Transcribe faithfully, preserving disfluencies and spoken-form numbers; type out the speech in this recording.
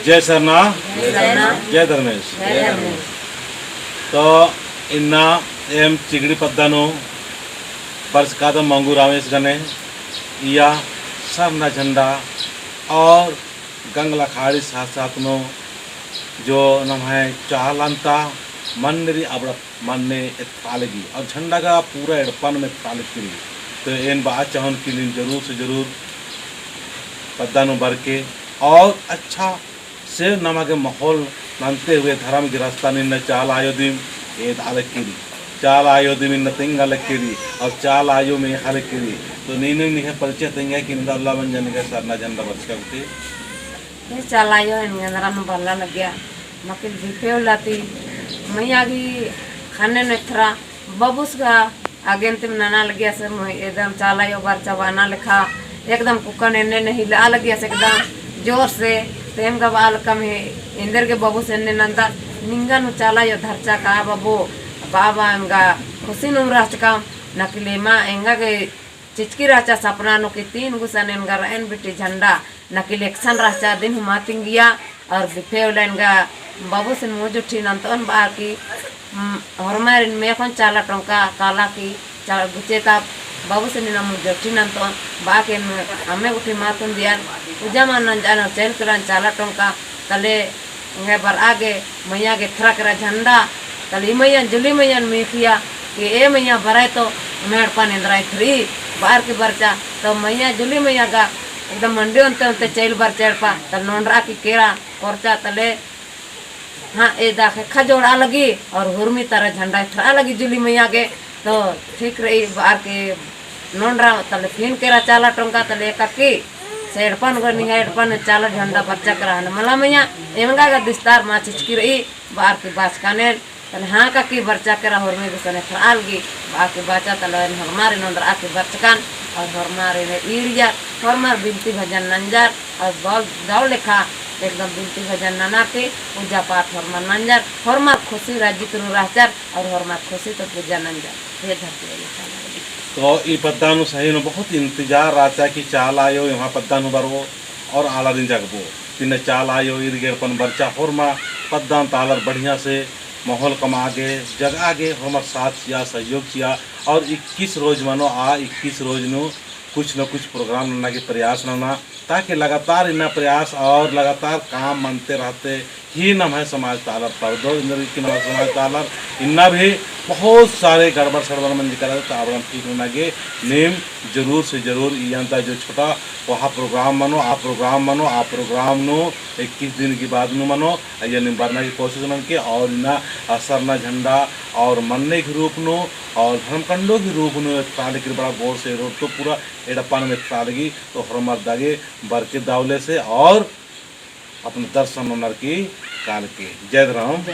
जय सरना, जय सरना। जय धर्मेस। जय धर्मेस। तो इन्ना एम चिगड़ी पद्दा नू बरचकादम मंगू रामेस गने इया सरना झंडा और गंगला खाड़ी साथ साथ नू जो नम्है चाला अन्ता मन्ने रई अबड़ा मन्ने एथरा लगी और झंडा गा पूरा एड़पा नू एथरा लगी। तो एन बआ चाहोन कि नीम जरूर से जरूर पद्दा नू बरके और अच्छा से नमा गे माहौल नन्ते हुए धरम गे रस्ता नू इन्ना चाला आयो दिम एदा लगी, चाला आयो दिम इन्ना तेंगा लगी और चाला आयो मेख़ा लगी। तो नीन निंग्है परिचय तेंगा कि इन्ना उल्ला मंजा निंग्है सरना झंडा बरचका गुट्ठी। ये चाला आयो एन एन्दरा नू बल्ला लगिया, मकिल बिफे उल्ला ती मइय्याँ गी ख़न्ने नू एथरा बबुस गा आगेन तिम नना लगिया से, एकदम चाला आयो बरचा बअना लेखा एकदम कुक्कन एन्ने एन्ने हिला लगिया से एकदम जोर से। तो एम गा बआ लकम हे एन्देर गे बबुस एन्ने नन्दस, निंगा नू चाला आयो धरचा का बबु, बआ बआ एम गा खुशी नू रहचकम। नकिल एमा एंगा गे चिचकी रहचा सपना नू कि तीन गुसन एन गा रअन बिट्टी झंडा नकिल एकसन रहचा दिन हूँ मा तिंगिया। और बिफे उल्ला एन गा बबुसिन मुँह जुट्ठी नन्तोन बआ कि, हम्म, होरमारिन मेख़ोन चाला टोंका काला कि चा-, गुचे ता बबुसिन इन्ना मुँह जुट्ठी नन्तोन बआ कि एन अम्मे गुट्ठी मा तुन्दियन, पूजा मा नंजन और चइल केरन चाला टोंका। तले एंग्है बरआ गे मइय्याँ गे एथरा केरा झंडा, तले ई मइय्याँ जुली मइय्याँ मेख़िया कि ए मइय्याँ बरई तो एम्है एड़पा नू एन्दरा एथरी बअर की बरचा। तो मइय्याँ जुली मइय्याँ गा एकदम मंडी ओन्ते ओन्ते चइल बरचा एड़पा, तले नोंडरआ की केरा कोरचा तले, हाँ, एदा ख़ेक्खा जोड़आ लगी और हुरमी तरा झंडा एथरआ लगी जुली मइय्याँ गे। तो ठीक रई बअर की नोंडरआ तले फिन केरा चाला टोंका तले कक्की से एड़पा नू गा निंग्है एड़पा नू चाला झंडा बरचा केरा हन मला मइय्याँ, एंगा गा दिस्तार मा चिचकी रई बअर की बाचकन एन। तले हाँ कक्की बरचा केरा होरमी गुसन एथरआ लगी बआ की बाचा तले एन होरमारिन नोंदरआ की बरचकन। और होरमारिन ईरियर होरमार बिनती भजन नंजर और दव, दव लेखा एकदम बिनती भजन नना की पूजा पाठ होरमार नंजर, होरमार खुशी राजी तुरु रहचर और होरमार खुशी तो पूजा नंजर। हे धरती वाली खाना। तो ई पद्दा नू सही नू बहुत इंतजार रहचा कि चाला आयो एम्है पद्दा नू बरओ और आलारिन जगबओ। तिन्ना चाला आयो ईर गे एड़पन बरचा होरमा पद्दा नू ता आलर बढ़िया से माहौल कमआ गे, जगआ गे, होरमर साथ चिआ, सहयोग चिआ और इक्कीस रोज मनो आ इक्कीस रोज नू कुछ न कुछ program नना गे प्रयास नना, ताकि लगातार इन्ना प्रयास और लगातार काम मनते रहते ही नम्है समाज ता आलर परदो, इन्ना कि नम्है समाज ता आलर इन्ना भी बहुत सारे गड़बड़ सड़बड़ मंजका रअदत, तो अबड़न ठीक नना गे नीम जरूर से जरूर इयन्ता जो छोटा कोहा program मनो, आ program मनो, आ program नू इक्कीस दिन की बाद नू मनो, अइय्या नीम बरना की कोशिश ननके और इन्ना सरना झंडा और मन्ने की रूप नू और धर्मकंडो की रूप नू एथरा लगी बड़ा गौर से रोड तो पूरा एड़पा नू एथरा लगी, तो होरमर दगे बरके दव ले से और अपना दर्शन ननर की काल के। जय धर्म।